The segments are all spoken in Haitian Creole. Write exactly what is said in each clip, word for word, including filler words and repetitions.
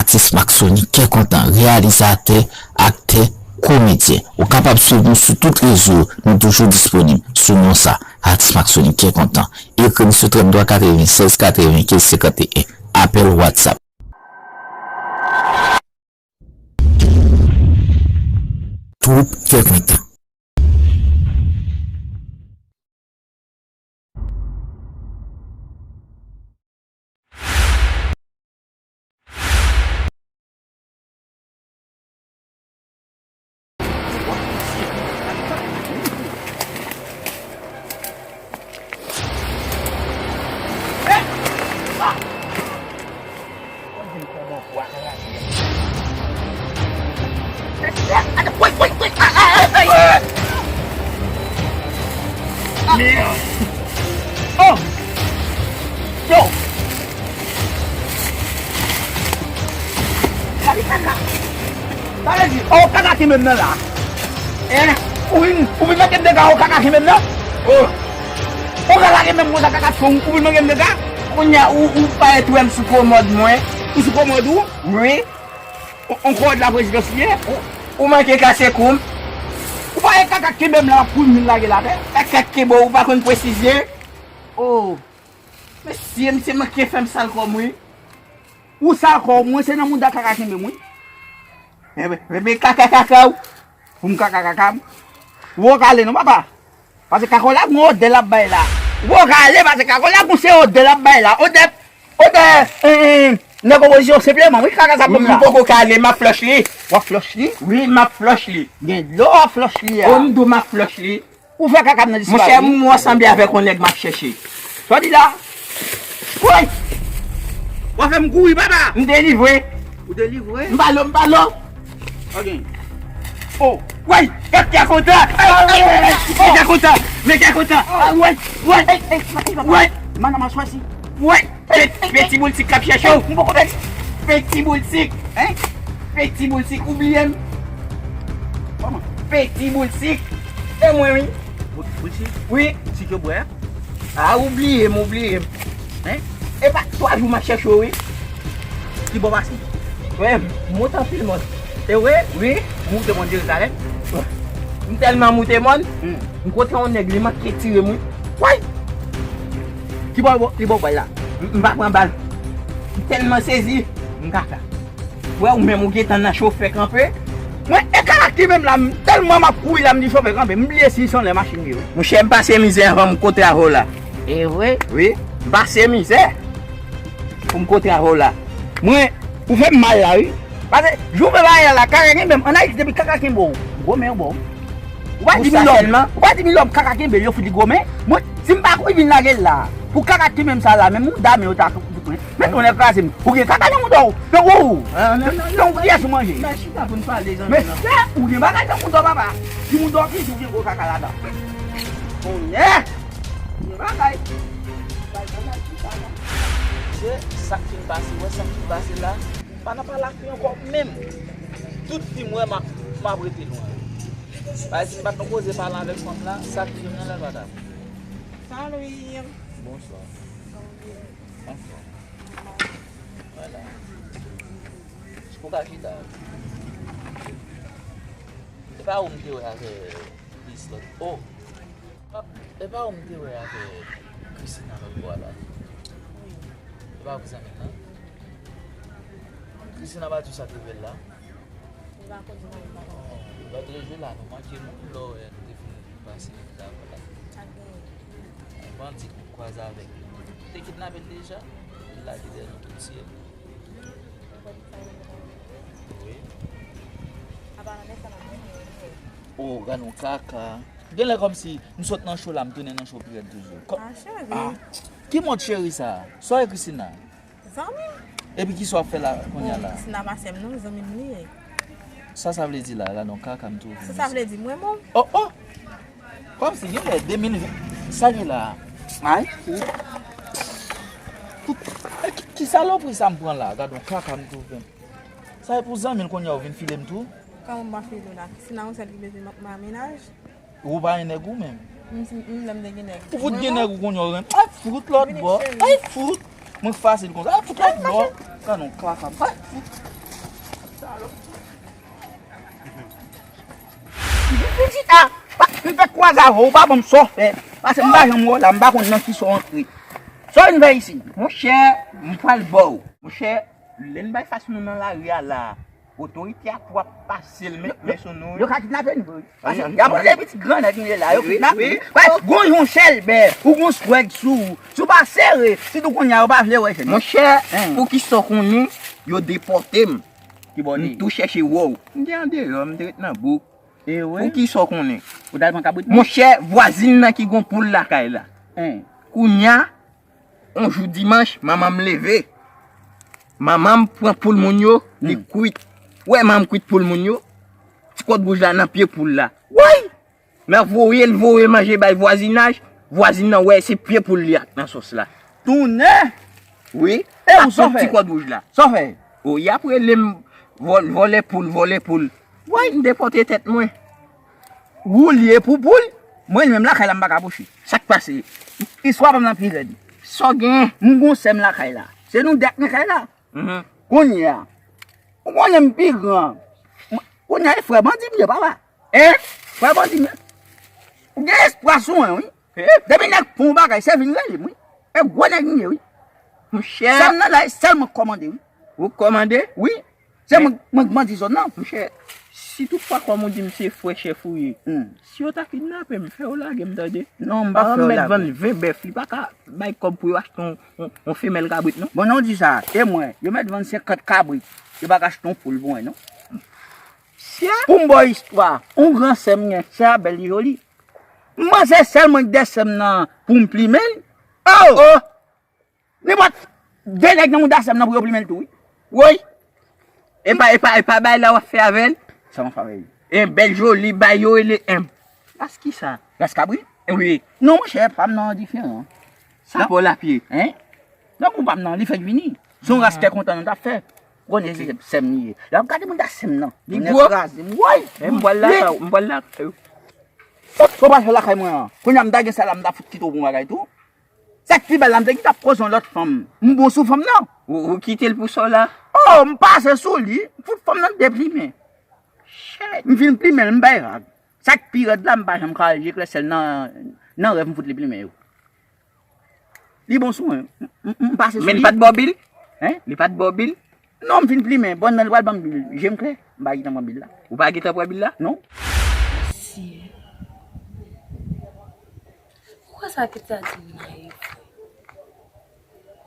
Atis Maxony Kè Kontan, reyalizatè, aktè, komedyen. Ou kapab swiv nou sou tout rezo, nou toujou disponib sou non sa, Atis Maxony Kè Kontan. Ekri n sou trannntwa katrevennsèz katrevenkenz senkanteyen, apèl WhatsApp. Twoup Kè Kontan. Oh! Yo! Gade kaka! Sa vle di, oh, kaka ki menm nan la. Eh, ou vin, ou vin mete m dega, oh, kaka ki menm nan? Oh! Ou ka lage menm konsa kaka fon, ou vin mete m dega? Kounye a, ou, ou parèt wè m sou komòd mwen. Ou sou komòd ou? Wi. On, on kòd la prezidans li ye? Ou, ou manke kase kou m? Ou pa wè kaka kenbe m la, m ap kouri vin lage l atè? Kaka kenbe w, ou pa konn presize? Oh. Mesye, misye manke fè m sal kò m, wi. Ou sal kò w, mwen se nan mouda kaka kenbe m, wi. Enben, enben, kaka kaka w. Pou m kaka kaka m. Ou poko ale non, papa. Paske kaka w la gon odè l ap bay la. Ou poko ale, paske kaka w la gon se odè l ap bay la. Odè, odè, eh, eh, nèg opozisyon senpleman, wi, kaka sa pòp la. M poko ka ale, m ap flòch li. W ap flòch li? Wi, m ap flòch li. Gen dlo w ap flòch li a. O, m di w m ap flòch li. Ou fè kaka m nan disparèt, wi. Monchè, m wè w sanble avèk yon nèg m ap chèche. Sa w di la? Woy! W ap fè m kouri, papa! M delivre. Ou delivre? M pale w, m pale w. Ok. Oh! Woy! Kè, kè kontan! Men kè kontan! Men kè kontan! Woy! Woy! Woy! Madanm an chwazi. Woy! Pe-, Peti Boulsik k ap chèche w. M poko pèdi. Peti Boulsik. Hein? Peti Boulsik, ou bliye m? Kòman? Peti Boulsik. E mwen, wi. Boul-, Boulsik? Wi. Sik yo bwè a? A, ou bliye m, ou bliye m. Hein? E pa twa jou m ap chèche w, wi. Ki bò pase? Wi, m moute anpil mòn. Se vre? Wi. M moute mòn Jerizalèm. M tèlman moute mòn, hmm, m kontre yon nèg, li manke tire m, wi. Woy! Ki bò, bò, ki bò w bay la? M, m pa pran bal. M tèlman sezi, m kaka. Frè, ou menm ou gentan nan chofè kanpe. Mwen, e kaka ki menm la, m, tèlman m ap kouri la, m di chofè kanpe, m bliye si se yon lè machin li ye. Monchè, m pase mizè anvan m kontre avè w la. E vre? Wi, m pase mizè pou m kontre avè w la. Mwen, ou fè m mal la, wi. Paske, jou m fè bagay la, kaka kenbe m. Ann Ayiti, depi kaka kenbe w, gwo men yo ba w. Ou pa di mi lòm, ou pa di mi lòm kaka kenbe l, yo fout li gwo men. Mwen, si m pa kouri vin lage l la, pou kaka kenbe m sa la, men mouda men yo ta fout mwen. Men tonè kraze m. Ou gen kaka nan mouda w. Men ou, men ou pyès ou manje. Men chita pou n pale, zanmi. Men sè, ou gen bagay nan mouda w, papa. Di mouda w ki di w gen gwo kaka ladan. Tonè! Ou gen bagay. Bay bagay chita la. Se sa k fin pase, wè sa k fin pase la. Pa nan pale ak li ankò menm. Tout fi m wè m ap, m ap rete lwen. Paske si m pa t nan koze pale avèk fanm la, sa k vini an lè l pa t ap. Salut. Bonswa. Anfòm. Wala. Ou ka chita. E pa ou m te wè avè Islòt. Oh! E pa ou m te wè avè Christina lòt bò a la? E pa ou ki zanmi m nan? Christina pa di w sa k rive l la? Li pa konn sa l pa konn. Lòt jou la, nou manke moun, lè w wè nou te fin pase la, vwala. Sa k genyen? Yon bandi kwaze avèk li. Te kidnape l deja, li lage dèyè nou, tou tiye l. Ou konn sa yo menm? Wi. Apa nan men sa nan men yo, wi. Oh, gad yon kaka. Genlè kòmsi m sot nan cho la, m tounen nan cho pi rèd toujou. Kò-, ah, cheri. Ah, ki mòd cheri sa? Sa w ekri Sina? Zanmi m. Epi kisa w ap fè la, kounye a la? Bon, Sina pa sè m non, zanmi m li ye. Sa sa vle di la, la non kaka m twouve. Sa sa vle di, mwen menm? Oh, oh! Kòmsi genlè de mil ven, sa gen la? Ay, ou. Tout, e ki, ki salopri sa m pran la? Gad yon kaka m twouve m. Sa e pou zanmi l kounye a ou vin file m tou? Kòman m pa file w la? Sina yon sèl ki bezwen ma-, mennaj? Ou pa gen nèg ou menm? M, m, m, lè m te gen nèg. Ou fout gen nèg ou kounye a ou renmen. Ay, fout lòt bò. Ay, fout. Mwen fasil konsa. Ay, fout lòt bò. Tann yon klaka. Pitit a, pa, m fèk kwaze avè w, ou pa ban m sa w fè. Paske m pa janm wè w la, m pa konn nan kisa w antre. Sa w vin fè isi? Monchè, m pral ba w. Monchè, lè n bay fas nou nan lari a la, otorite a tou ap pase l met men sou nou. Yo ka kidnape n vre. Paske y ap rele pitit grannèg nou ye la, yo kidnape. Wi. Gon yon chèlbè, ou gon swèg sou ou. Si w pa sere, sitou kounye a yo pa vle wè jèn. Monchè, poukisa w konnen yo depòte m? M tou chèche wè w. M te andeyò, m te ret nan bouk. E wi. Poukisa w konnen? Ou t al pran kabrit? Monchè, vwazin nan ki gon poul lakay la. Kounye a, yon jou dimanch, manman m leve. Manman m pran poul moun yo, li kwit. Ou wè manman m kwit poul moun yo? Ti kòd wouj la nan pye poul la. Woy! Nan voye l voye manje bay vwazinaj, vwazin nan wè se pye poul li ak nan sòs la. Tounen! Wi. E ou sa w fè? Ak ti kòd wouj la. Sa w fè? O, y ap rele m vòl-, vòlè poul, vòlè poul. Woy, m depòte tèt mwen. Ou li ye pou poul, mwen menm lakay la m pa ka bouche. Sa k pase? Istwa pa m nan pi rèd. Sa w gen? M gon sè m lakay la. Se nou de k nan kay la. Kounye a, ou konnen m pi gran. Kounye a, e frè bandi m ye, papa. Hein? Frè bandi m ye. Ou gen espwa sou mwen, wi. Depi nèg fè yon bagay, se vin rele m, wi. E gwo nèg m ye, wi. Monchè. Sè m nan la, e sèl mwen k kòmande, wi. Ou kòmande? Wi. Se mwen, mwen k bandi zòn nan. Monchè, si tout fwa kòm ou di m se frè chèf ou ye, si yo ta kidnape m, fè yo lage m tande. Non, m p ap fè yo lage. Paran m mèt vann ven bèf, li pa ka bay kòb pou yo achte yon, yon, yon femèl kabrit, non. Bon, non, di sa, e mwen, yo mèt vann senkant kabrit, yo pa ka achte yon poul pou mwen, non. Pou m ba w istwa, yon gran sè m gen, sè a bèl, li joli. M panse sèl mwen k de sè m nan pou m plimen l. Oh! Nenpòt de nèg nan mouda sè m nan pou yo plimen l tou, wi. Woy! E pa, e pa, e pa bay la w ap fè avè l? Sa m ap fè avè l? E bèl joli, bay yo rele M. Ras kisa? Ras kabri? Wi. Non, monchè, pa m nan an diferan. Sa pa w lapye? Hein? Non, pou pa m nan, li fèk vini. Se yon ras kè kontan nou t ap fè. Ou konnen se sè m li ye. Lè w ap gade mouda sè m nan. Li gwo? Woy! M pral lakay ou, m pral lakay ou. Ou pral fè lakay mwen an. Kounye a m ta gen sa la, m ta fout kite w pou yon bagay tou. Sa k pi bèl la, m te gentan ap koze yon lòt fanm. M bon sou fanm nan. Ou, ou kite l pou sa w la? Oh, m pase sou li, m fout fanm nan deplimen. Shit. M fin plimen l, m bay vag. Sa k pi rèd la, m pa janm ka wè l, je klè sèl nan, nan rèv m fout li plimen yo. Li bon sou mwen. M, m, m pase sou li. Men li pa t ba w bil? Hein? Li pa t ba w bil? Non, m fin plimen. Bon, nan li pral ban m bil. Je m klè. M pa gentan pran bil la. Ou pa gentan pran bil la? Non. Mesye. Poukisa sa pitit la di m nayiv?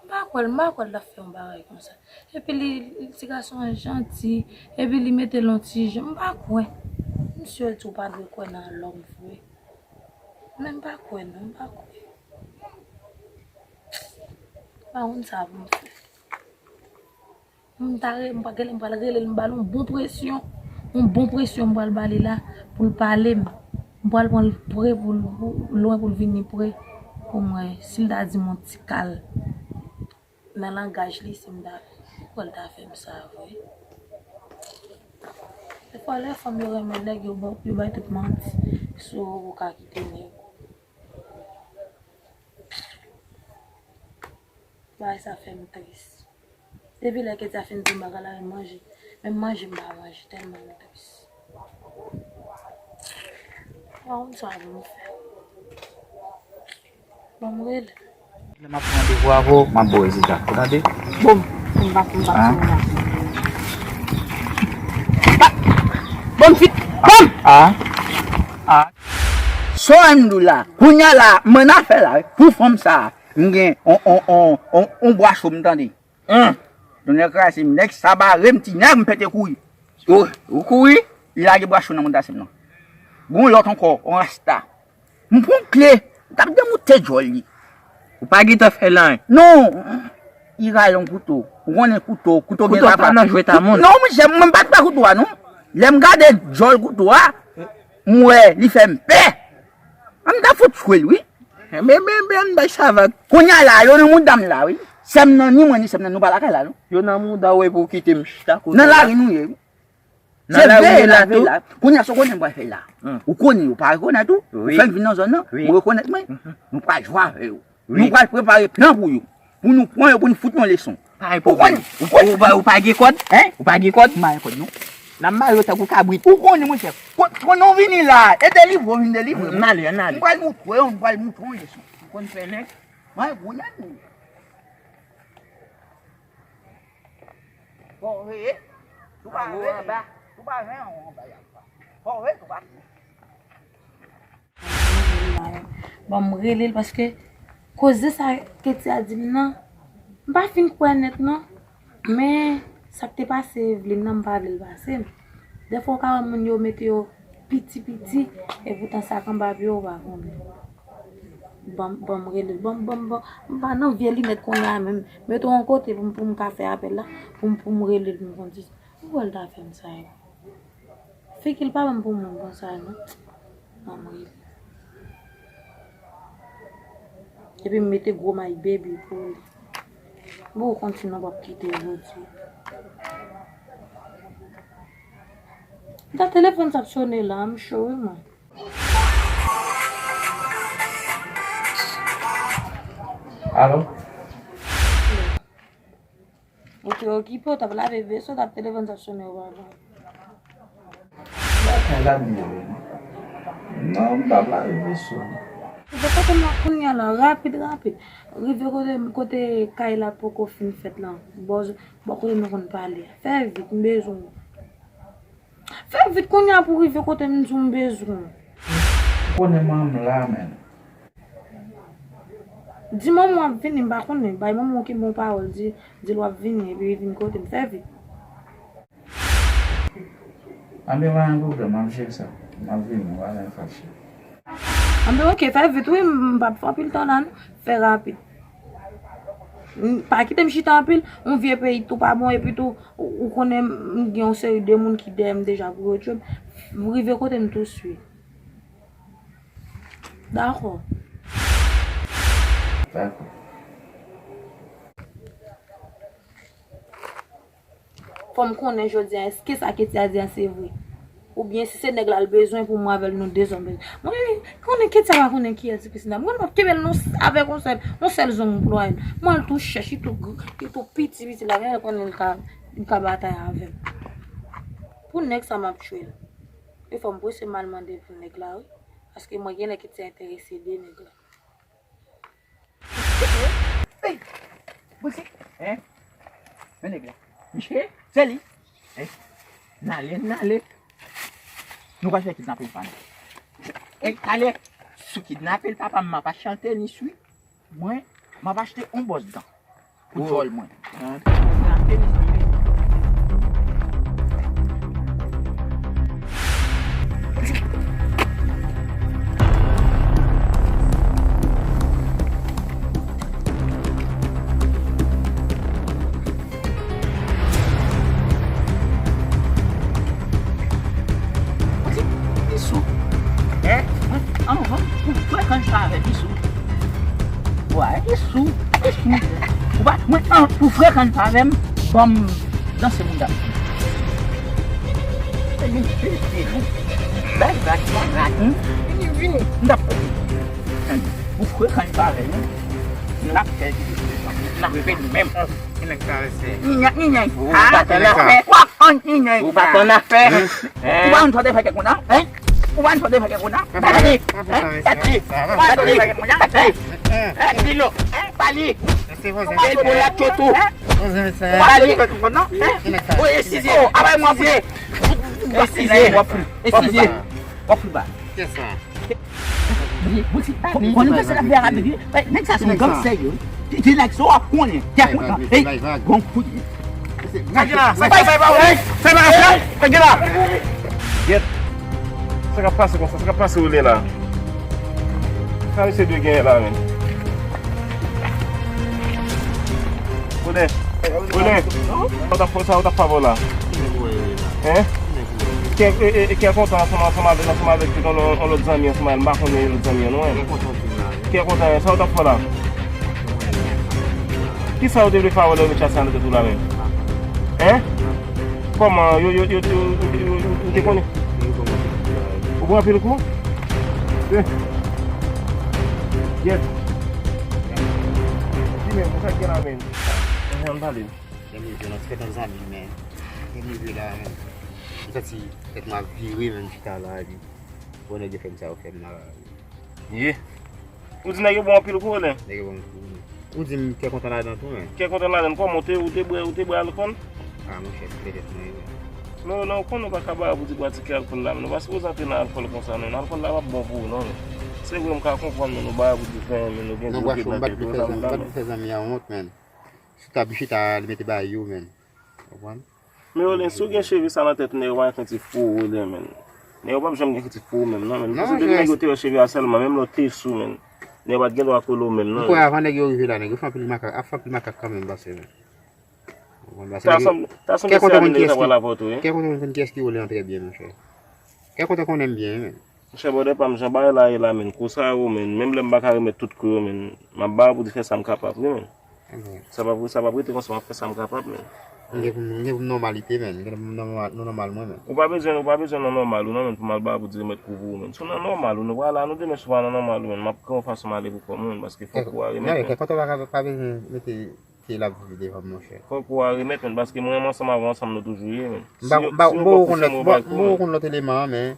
M pa kwè l, m pa kwè l t ap fè yon bagay konsa. Epi li, li ti gason an janti, epi li mete l yon ti jan, m pa kwè. M si yo di w pa dwe kwè nan lòm vre. Men m pa kwè non, m pa kwè. M pa konn sa pou m fè. M ta re-, m pa, genlè m pral rele l, m ba l yon bon presyon. Yon bon presyon m pral ba li la pou l pale m. M pral pran l pre pou l, pou, lwen pou l vini pre pou m wè si l ta di m yon ti kal. Nan langaj li, si m ta, kwè l ta fè m sa vre. Defwa, lè fanm yo renmen nèg, yo ba, yo bay tout manti sou ou pou ka kite nèg. Bagay sa fè m tris. Depi lè Ketty a fin di m bagay la, manje. Menm manje m pa manje, tèlman m tris. Pa konn sa pou m fè. Bon, m rele. Lè m ap pran randevou avè w, m ap ba w rezilta. Ou tande? Bon. M pa, m pa sou la. Bon, fit. Bon. Ah. Ah. Sa w di la, kounye a la, m ann afè la, wi. Pou fanm sa, m gen on, on, on, on, on bwa cho m tande. Hum. Tonnè kraze m, nèg sa bare m, ti nèg m pete kouri. Ou, ou kouri? Li lage bwa cho nan mouda sè m nan. Gon lòt ankò, on rasta. M pran kle, m t ap demoute djòl li. Ou pa gentan fè l anyen? Non. Li rale yon kouto. Ou konnen kouto, kouto gen papa. Kouto pa nan jwèt a moun. Non, monchè, mwen m pa t pran kouto a, non. Lè m gade djòl kouto a, m wè, li fè m pè. An m ta fout tchwe l, wi. Men, men, men, ann bay sa vag. Kounye a la, yo nan mouda m la, wi. Sè m nan, ni mwen, ni sè m nan, nou pa lakay la, non. Yo nan mouda w, epi w kite m chita kote la. Nan lari nou ye, wi. Nan lari nou ye la tou. Kounye a, sa w konnen m pral fè la. Ou konnen yo pa rekonèt ou. Ou fèk vin nan zòn nan, ou rekonèt mwen. Nou pral jwe avè yo. Nou pral prepare plan pou yo. Pou nou pran yo, pou nou fout nou leson. Ay, ou konn, ou, ou, ou pa gen kòd? Hein? Ou pa gen kòd? M pa gen kòd, non. N ap mare yo tankou kabrit. Ou konnen, monchè. Kon, kon nou vini la, e delivre, w vin delivre. N ale, n ale. M pral moutre w, m pral moutre w leson. Ou konn fè nèg? Mwen, gwo nèg, ou. Bon, veye. Tou pa ven, tou pa ven anba y ap pa. Bon, veye, tou pa ven. Ban m rele l paske koze sa Ketty a di m nan, m pa fin kwè nèt non. Men sa k te pase Evelyne nan, m pa vle l pase m. Dèfwa w ka wè moun yo mete yo piti piti, epoutan sa k anba pye w ou pa konnen. Ban m, ban m rele l. Ban m, ban m, ban m, m pa nan vye linèt kounye a menm. Mete w yon kote pou m, pou m ka fè apèl la, pou m, pou m rele l pou m konn di. Ou wè l ta fè m sa yo. Figi l pa ban m pou moun konsa non. Ban m rele. Epi m mete gwo may baby pou li. Bon, ou konn si nou p ap kite jodi. Da telefòn sa ap sone la, m cho wi mwen. Alo? Ou te okipe, w t ap lave veso, t ap telefòn t ap sone, ou pa pran. Lakay la bliye vre non. Non, m t ap lave veso. Rive kote m la kounye a la, rapid, rapid. Rive kote, kote kay la poko fin fèt la. Bò, bò kote nou konn pale a. Fè vit, m bezwen w. Fè vit kounye a pou rive kote m di w m bezwen w. Ou konnen manman m la, menn. Di manman w ap vini, m pa konnen. Bay manman w ki bon pawòl, di, di l w ap vini, epi vin kote m. Fè vit. Anben, pa gen pwoblèm, m ap jere sa. M ap vini, m pa gen fache. Anben, oke, fè vit, wi, m p ap fè anpil tan la, non. Fè rapid. M, pa kite m chita anpil, yon vye peyi tou pa bon, epi tou, ou, ou konnen m gen yon seri de moun ki dèyè m deja pou yo tchwe m. Rive kote m touswit. Dakò. Dakò. Fò m konnen jodi a, èske sa Ketty a di a se vre? Oubyen si se nèg la l bezwen pou mwen avè l nou de zòm bezwen. Mwen konnen Ketty a pa konnen kiyès se Christina. Mwen m ap kenbe l non avèk yon sèl, yon sèl zong m plwaye l. Mwen al tou chèch, li tou gr-, li tou piti, piti la, men konnen l ka, li ka batay avè m. Pou nèg sa m ap tchwe l. E fò m prese m al mande pou nèg la wi. Paske mwen genlè Ketty a enterese de nèg la. Hey! Bosi! Hein? Men nèg la. Miche? Se li? Hey! N ale, n ale. Nou pral fè kidnape pa nou. Hey, ale! Sou kidnape l, papa m, m ap achte tenis wi. Mwen, m ap achte yon bòs dan. Pou djòl mwen. Bisou. Eh, anvan pou frekan sa avè Bisou. Wa, Bisou, Bisou. Ou pa, mwen, an, pou frekan sa avè m, ban m danse moun dam. Vini, vini, vini. Bay vag, bay vag. Vini, vini. M t ap pou frekan sa avè m. N ap fè, n ap fè menm. Ki nèg travèse? Ninyèk, ninyèk. Ou pa konn afè. Ou pa konn afè. Ou pa konn tande fè kèk moun, hein? Ou pa konn tande fè kèk moun, hein? Pale. Pale. Ou pa konn tande fè kèk moun, hein? Pale. Pale. Bèl pou la tchotou. Pale. Ou esize. Ou apay mwen vre. Esize. Esize. W ap fou ba. Bon, nou fè sa la fè rapid wi. Nèg sa se yon gang serye wi. Ti nèg sa w ap konnen. Tè kontan. Ey, gang fout. Sa gen la, sa gen la, sa gen la. Gyèt. Sa k ap pase konsa? Sa k ap pase ou lè la? Sa misye dwe genyen la menm. Bonè. Bonè. Sa w t ap fè, sa w t ap fè avè w la? Hein? Kè, e, e, e, kè kontan ansanm, ansanm avè, ansanm avè tout yon, yon lòt zanmi ansanm avè l. M pa konnen lòt zanmi an non. Kè kontan, sa w t ap fè la? Kisa yo te vle fè avè w lè yo met chase nan tèt ou la menm? Hein? Kòman yo, yo, yo, yo, yo, yo, yo te konnen? Ou pran anpil kou? Eh. Gyèt. Di menm, sa k gen la menm? Jan pale. Lè m rive nan, se fè tan zanmi, men. Lè m rive la, men. M santi tèt mwen ap vire, men m chita la, epi bon, nèg yo fè m sa yo fè m la. Ye. Ou di nèg yo bon anpil kou, Olen? Nèg yo bon kou. Ou di m kè kontan ladan tou, men. Kè kontan ladan, kòman ou te, ou te bwè, ou te bwè alkòl? A, monchè, petèt mwen, wi. Non, non, ou konnen ou pa ka ba pou di pratike alkòl la, men nou pa sipoze antre nan alkòl konsa, men alkòl la p ap bon pou ou, non, men. Se vre, m ka konprann, men nou ba pou di pen, men nou gen dlo kidnape tou, nan men. Non, Bwacho, m pa t vle fè zanmi, m pa t vle fè zanmi a wont, men. Si w t ap chita, li mete ba yo, men. Konprann? Men Olen, si w gen cheve sa nan tèt ou, nèg yo pa gen krentif pou ou, Olen, men. Nèg yo p ap janm gen krentif pou ou menm, non, men. Non, paske depi nèg yo te wè cheve a sèlman, menm lè w te sou, men. Nèg yo pa t gen dwa kole w menm, non. M kwè avan nèg yo rive la, nèg yo fè anpil makak, ap fè anpil makak kanmenm, pase, men. Ou konprann, pase nèg yo, ta sanble se a li nèg yo ta pral avè w tou, wi. Kè kontan konn kiyès ki Olen an trè byen, monchè. Kè kontan konnen m byen, wi, men. Monchè, brother pa m, jan bagay la ye la, men, kou sa yo, men, menm lè m pa ka remèt tout kou yo, men, m ap ba pou di fè sa m kapab, wi, men. Sa p ap, sa p ap rete konsa, m ap fè sa m kapab, men. M gen pou m, m gen pou m nòmalite, men. M gen pou m nòmal, nou nòmal mwen, men. Ou pa bezwen, ou pa bezwen nan nòmal ou, non, men, pou m al ba pou di remèt kou pou ou, men. Si w nan nòmal ou, nou pral la, nou demen si w pa nan nòmal ou, men, m ap kre yon fason m ale pou kò m, men, paske fòk ou a remèt, men. Kè kontan pa ka, pa bezwen mete pye l ap viv devan m, monchè. Fòk ou a remèt, men, paske mwen menm ansanm avè w, ansanm nou toujou ye, men. M pa, m pa, m poko konn lòt, m poko konn lòt eleman an, men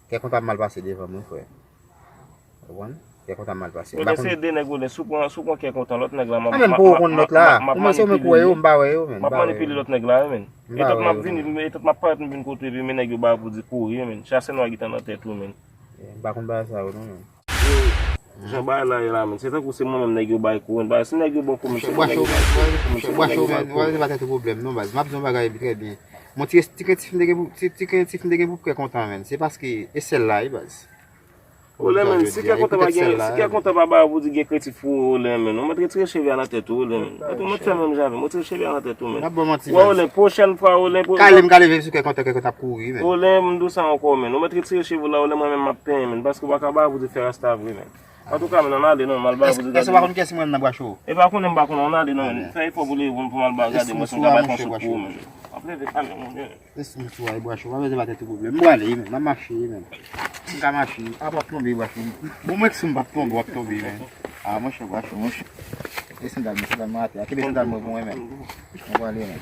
kè kontan ap mal pase devan m, wi, frè. Ou konprann? Kè kontan ap mal pase. Ou te se de nèg ou de, si w pran, si w pran kè kontan, lòt nèg la, m ap, m ap, m ap, m ap manipile. Ou menm, se ou menm ki wè yo, m pa wè yo, men. M ap manipile lòt nèg la, wi, men. E tant m ap vini, e tant m ap parèt, m vin kote, epi men nèg yo ba pou di kouri, men. Chase nwa ki t nan tèt ou, men. M pa konn bagay sa yo, non, men. Jan bagay la ye la, men. Se tankou se mwen menm nèg yo bay kou, men. Bagay, si nèg yo ba w kou, men, se mwen nèg yo bay kou, men. Bwacho, men, ou pa mete tèt ou pwoblèm, non, baz. M ap di yon bagay trè byen. Bon, ti, ti krentif m te gen pou, ti, ti krentif m te gen pou kè kontan, men. Se paske e sèl la, wi, baz. Olen, men, si kè kontan pa gen, si kè kontan pa ba ou pou di gen krentif pou ou, Olen, men. Ou mèt retire cheve a nan tèt ou, Olen, men. Ou mèt fè menm jan avè m, retire cheve a nan tèt ou, men. N ap ba w manti, baz. Wè, Olen, pwochèn fwa, Olen, pou... Ka lè m ka leve m sou kè kontan, kè kontan ap kouri, men. Olen, m di w sa ankò, men. Ou mèt retire cheve w la, Olen, mwen menm m ap penyen, men. Paske w pa ka ba pou di fè rasta vre, men. Antouka, men, ann ale, non, m al ba pou di gade. Èske w pa konn kiyès mwen nan Bwacho? E pa konnen m pa konnen, ann ale, non, men. Fè efò pou leve pou m al ba gade, mwen, si m ka bay fon sout pou ou, men. W ap leve kanmenm, Olen. Lèse m sou a, Bwacho, pa bezwen ba tèt ou pwoblèm. M prale, men, m ap mache, men. M ka mache. A, w ap tonbe, Bwacho. Bon, mwen ki si m p ap tonbe, w ap tonbe, men. A, monchè, Bwacho, monchè. E sandal mwen, sandal mwen atè a. Kenbe sandal mwen pou mwen, men. M prale, men.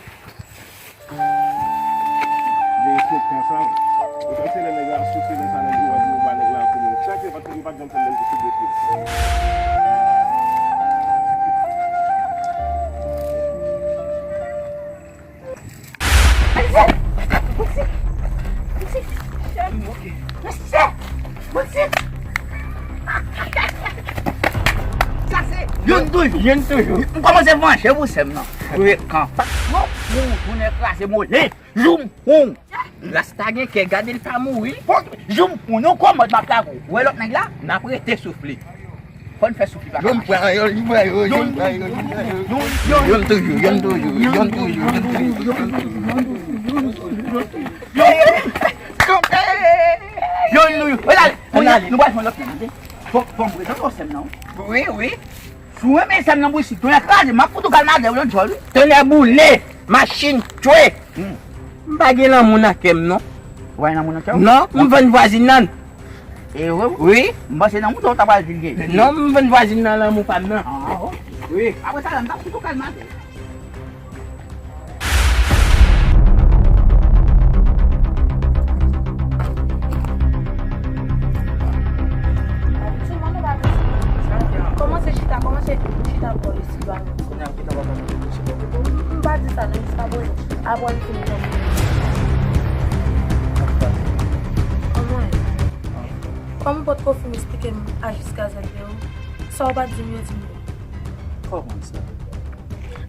Gen tout tan sa. Ou panse lè nèg la sou, se lè sa nèg yo ap ba nèg la kou, men. Chak yo pa t, yo pa t janm fè nèg yo sou de pye. Youn toujou, youn toujou. M kòmanse vanche pou sè m nan. Frekan. Patwon pou tounen kraze mole. Joum pou. Rasta gen kè, gade l pa mouri. Joum pou nou kòmòd m ap lage w. Wè lòt nèg la, n ap rete soufle. Fò n fè souf li pa ka mache. Youn pran yo, li pran yo, youn pran yo, li pran yo. Youn toujou, youn toujou, youn toujou, youn toujou. Youn toujou. Ann ale, ann ale. Nou pral fè lòt nèg, tande. Fò, fò m prezante w sè m nan, wi. Wi, wi. Si w renmen sè m nan bouchik, tounen kraze, m ap fout ou kalmate w nan djòl, wi. Tonnè boule, machin tchwe. M pa gen lanmou nan kè m, non. Ou pa gen lanmou nan kè w? Non, m vann vwazin nan. E wi? Wi. M panse lanmou sa w ta pral vin gen. Non, m vann vwazin nan lanmou pa m nan. A, ok. Wi. Apre sa la, m t ap fout ou kalmate. Kòmanse chita, kòmanse chita bò isi ba nou. Kounye a, ki ta va kòmanse bouche bò. M pa di sa non, sa bò. Apre l fini nan. Kòman? Kòm ou potko fin esplike m A jiska Z de ou, sa ou pa t di m yo, di m yo. Kòman sa?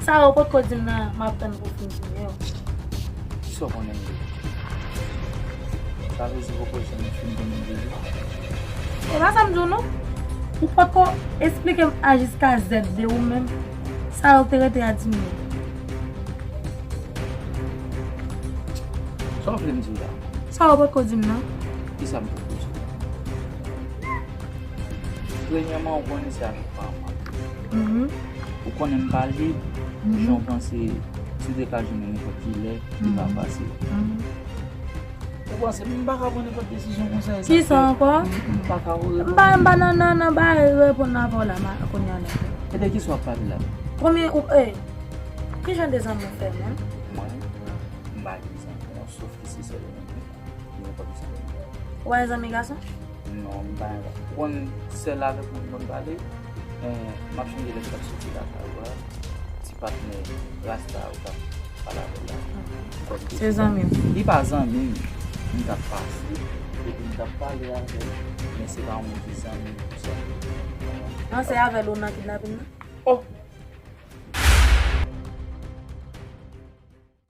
Sa ou potko di m nan, m ap tann pou w fin di m yo. Kisa w konnen m ye? Sa vle di ou poko janm fin konnen m ye? E pa sa m di w non. Ou potko esplike m A jiska Z de ou menm. Sa ou te rete a di m yo. Sa w vle m di w la? Sa ou potko di m nan. Kisa m potko di w la? Premyèman, ou konnen se avèk pa m. Mhm. Ou konnen m pa lib, mhm, jan w panse, si w te ka jwenn mwen nenpòt ki lè, li pa fasil. Mhm. Ou panse m pa ka pran nenpòt desizyon konsa e sa? Kisa ankò? M, m pa ka wè. M pa, m pa nan, nan, nan ba reponn avè w la, ma, kounye a la. E de kisa w ap pale la? Konbyen ou, e, Ki jan de zanmi w fè menm? Mwen, m pa gen zanmi, non, sof ki se sèl mwen. Mwen pa gen zanmi. Ou pa gen zanmi gason? Non, m pa gen. Ou konn sèl avèk mwen m konn pale, eh, m ap chanje lè m t ap soti lakay ou a, ti patnè rasta ou t ap pale avè l la. Se zanmi w. Li pa zanmi m, m t ap pase, epi m t ap pale avè l, men se pa yon moun ki zanmi m konsa. An, se avè l ou nan kidnapin nan? Oh,